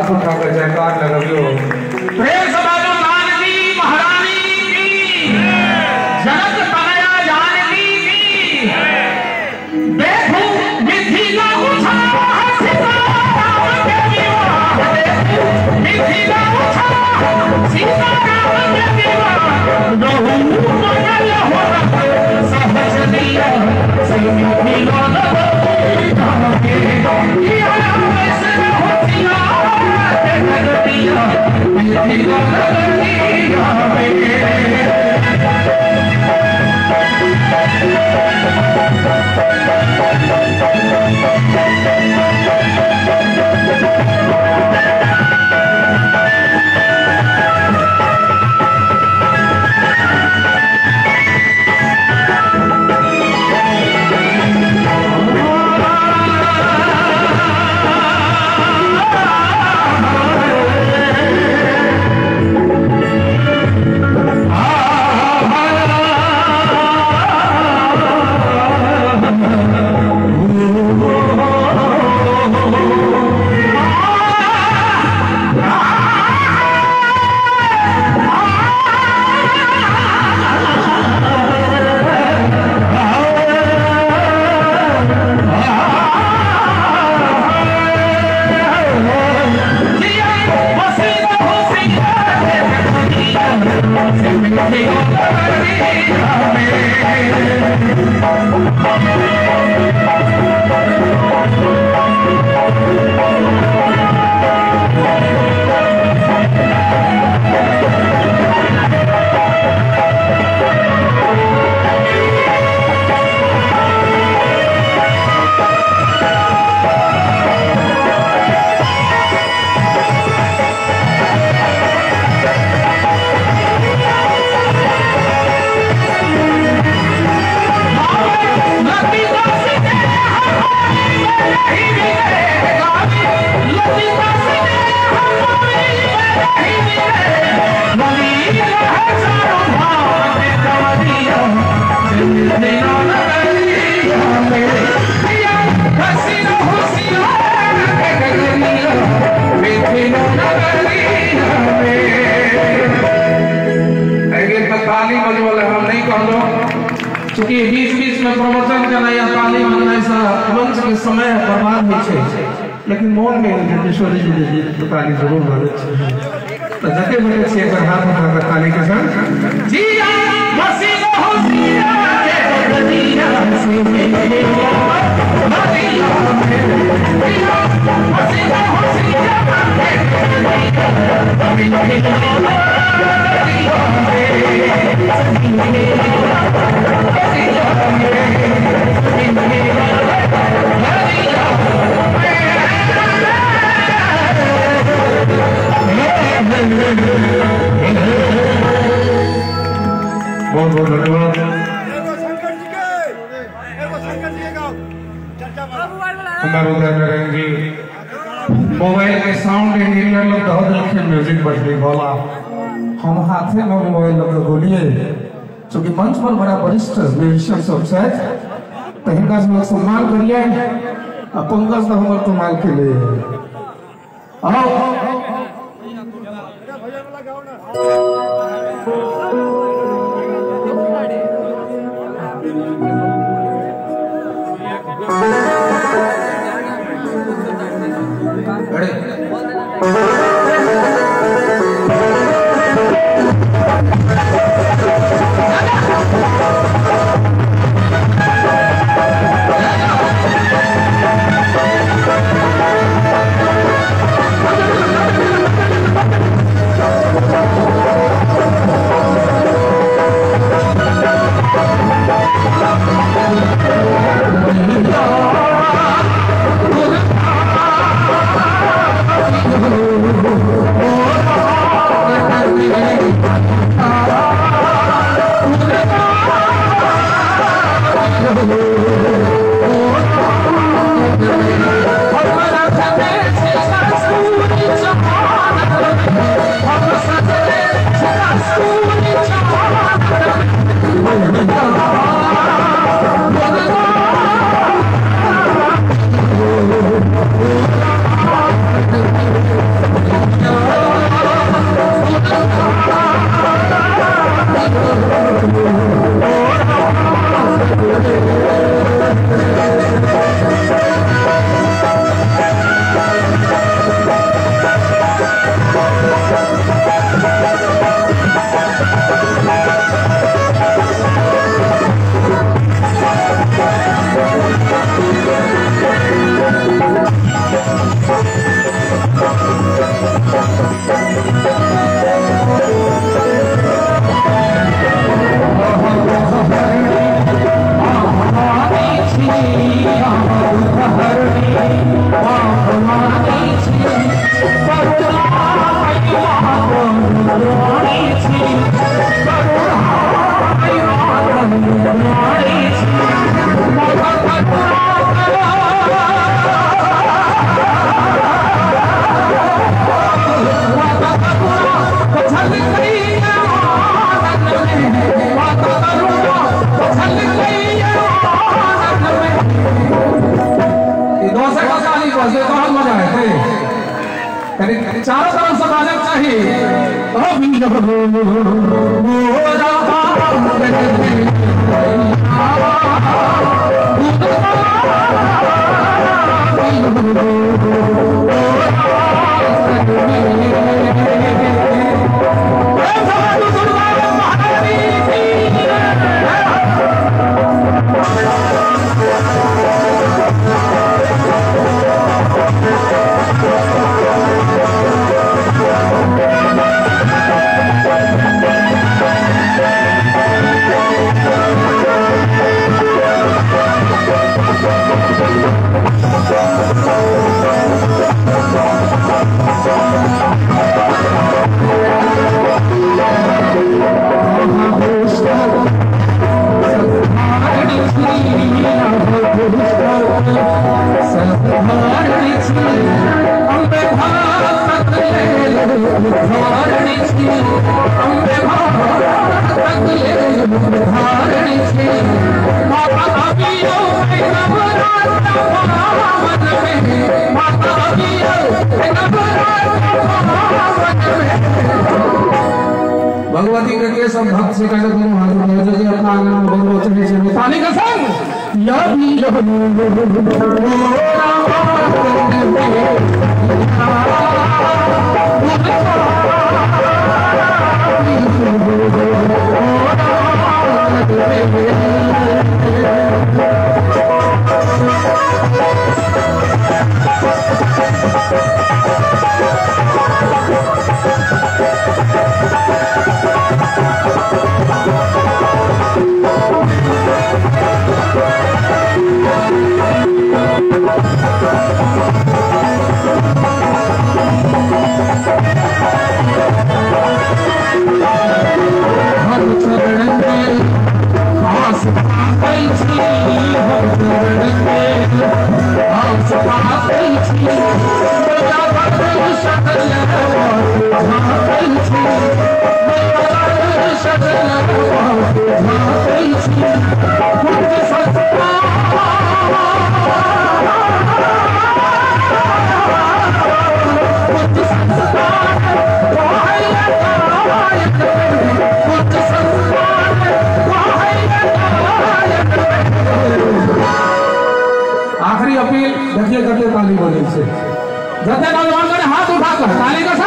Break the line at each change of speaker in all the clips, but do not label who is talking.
हाथ उठाकर जयकार लगबियो।
प्रेम से बाजू जानकी महारानी की, जनक तनया जानकी की। देखो मिथिला उछाह सीता राम के विवाह, देखो मिथिला उछाह सीता राम के विवाह। रहु मंगल हो सहज दिया से मिथिला
चूँकि बीच बीच में प्रवचन करना या ताली बजनाइ से मंच के समय बर्बाद होइ छै, लेकिन मोन में किशोरी जी के गीत के ताली जरूर बजै छै। तो जते बजै छै एक हाथ उठा कर ताली के संग
जिया मसीह हो सिया के गदिया से मदिया जिया मसीह हो सिया के गदिया
बहुत बहुत धन्यवाद। हमारे उदय नारायण जी मोबाइल के साउंड इंजीनियर लोग दह देलखिन म्यूजिक बजबे वाला, हम हाथे में मोबाइल लग गोलिए। चूँकि मंच पर बड़ा वरिष्ठ म्यूजिशियन सब छथि तो हिनका सबक सम्मान करिए। आ पंकज तो हमर कमाल के लिए आओ।
Oh,
यानी चारों तरफ से बाजक चाहिए। भगवती के सब भक्त से कहते दोनों हाथ उठा जो अपना आंगन में बंद होते हैं पानी का संग। आखिरी अपील देखिए कते ताली बजे से जते नौजवान ने हाथ उठाकर ताली का सर।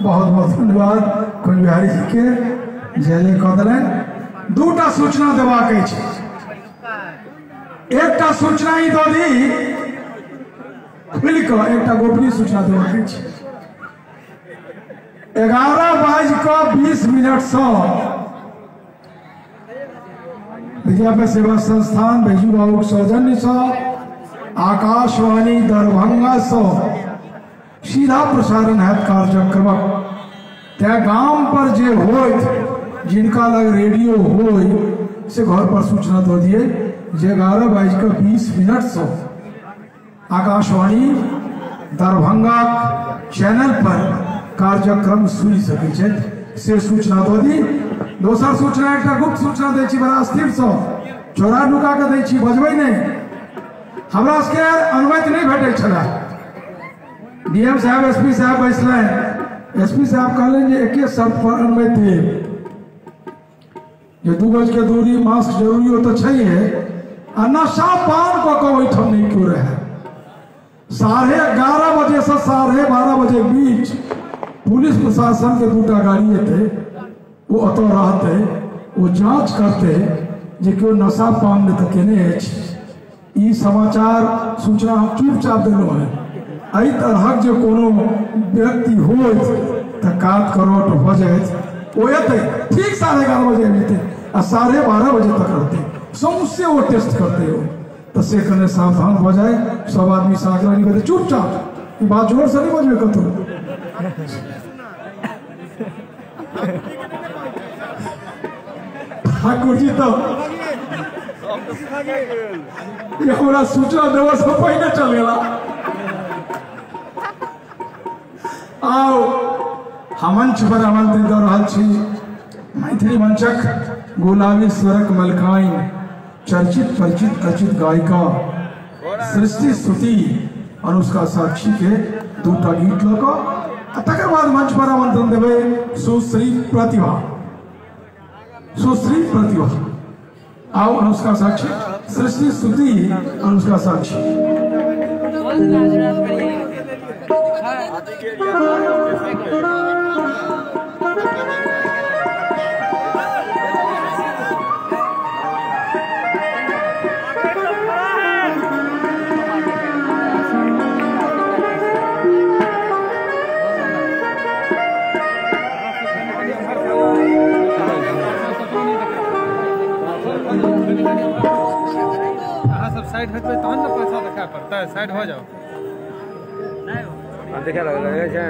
बहुत बहुत धन्यवाद कुंज बिहारी जी के जय जय कऽ देलनि। दूटा सूचना देबाक अछि। एकटा सूचना ई दऽ दी खुलि कऽ, एकटा गोपनीय सूचना देबाक अछि। 11:20 सँ विद्यापति सेवा संस्थान बैजू बाबूक सौजन्यसँ आकाशवाणी दरभंगा सँ सीधा प्रसारण हैत कार्यक्रमक। तैं गाम पर जे होइत जिनका लग रेडियो होय से घर पर सूचना दऽ दिए जे 11:20 सँ आकाशवाणी दरभंगा चैनल पर कार्यक्रम सुनि सकै छथि, से सूचना दऽ दी। दोसर सूचना एकटा गुप्त सूचना दै छी, बड़ा स्थिरसँ चोरा नुका कऽ दै छी, बजबै नहि। हमरा सबके अनुमति नहि भेटै छलै। डीएम साहब एसपी साहब बैसलनि, एसपी साहब कहलनि जे एके शर्त पर अनुमति देब जे 2 गज के दूरी, मास्क जरूरी हो तऽ छैहे, आ नशा पान कऽ कऽ ओहिठाम नहि केओ रहै। 11:30 बजे से 12:30 बजे बीच पुलिस प्रशासन के 2टा गाड़ी एतै, ओ ओतऽ रहतै, ओ जाँच करतै जे केओ नशा पान नहि तऽ केने अछि। ई समाचार सूचना हम चुपचाप देलहुँ हेँ। एहि तरहक जे कोनो व्यक्ति होइत तऽ कात करोट भऽ जाइत, ओ एतै ठीक 11:30 बजे अबितै आ 12:30 बजे तक रहतै, सौंसे ओ टेस्ट करतै। ओ तऽ से कने सावधान भऽ जाय सब आदमी से आग्रह नहीं करते, चुपचाप ई बात जोर से नहीं बजबै कतौ। ठाकुर जी तो ये हमरा सूचना देवा से पहले चल गेला। आओ हम मंच पर आमंत्रित दऽ रहल छी मैथिली मंचक गुलाबी स्वरक मलकाइन, चर्चित परिचित अर्चित गायिका सृष्टि स्तुति अनुष्का साक्षी के दूटा गीत लऽ कऽ, आ तकर बाद मंच पर आमंत्रण देबै सुश्री प्रतिभा। सुश्री प्रतिभा, आओ अनुष्का साक्षी, सृष्टि स्तुति अनुष्का साक्षी।
साइड हटबै तहन ने पैसा देखा पड़तै, साइड हो जाओ।
देखा लगल छै।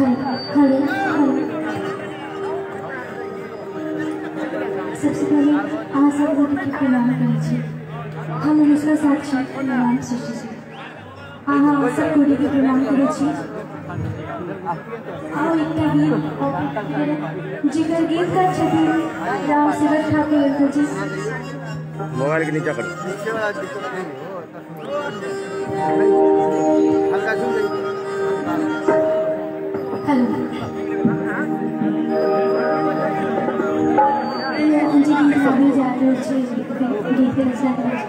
हेलो हेलो, सबसे पहले अहाँ सब गोटेके प्रणाम करै छी। हम अनुष्का साक्षी, नाम सृष्टि छी। अहाँ सब गोटेके प्रणाम करै छी। आओ एकटा गीत जिकर गीतकार छथिन राम सेवक ठाकुर अंकल जी।
मोबाइल के नीचा करो।
हेलो, जी गीत गाबै जा रहल छी, गीत के रचना करै छी।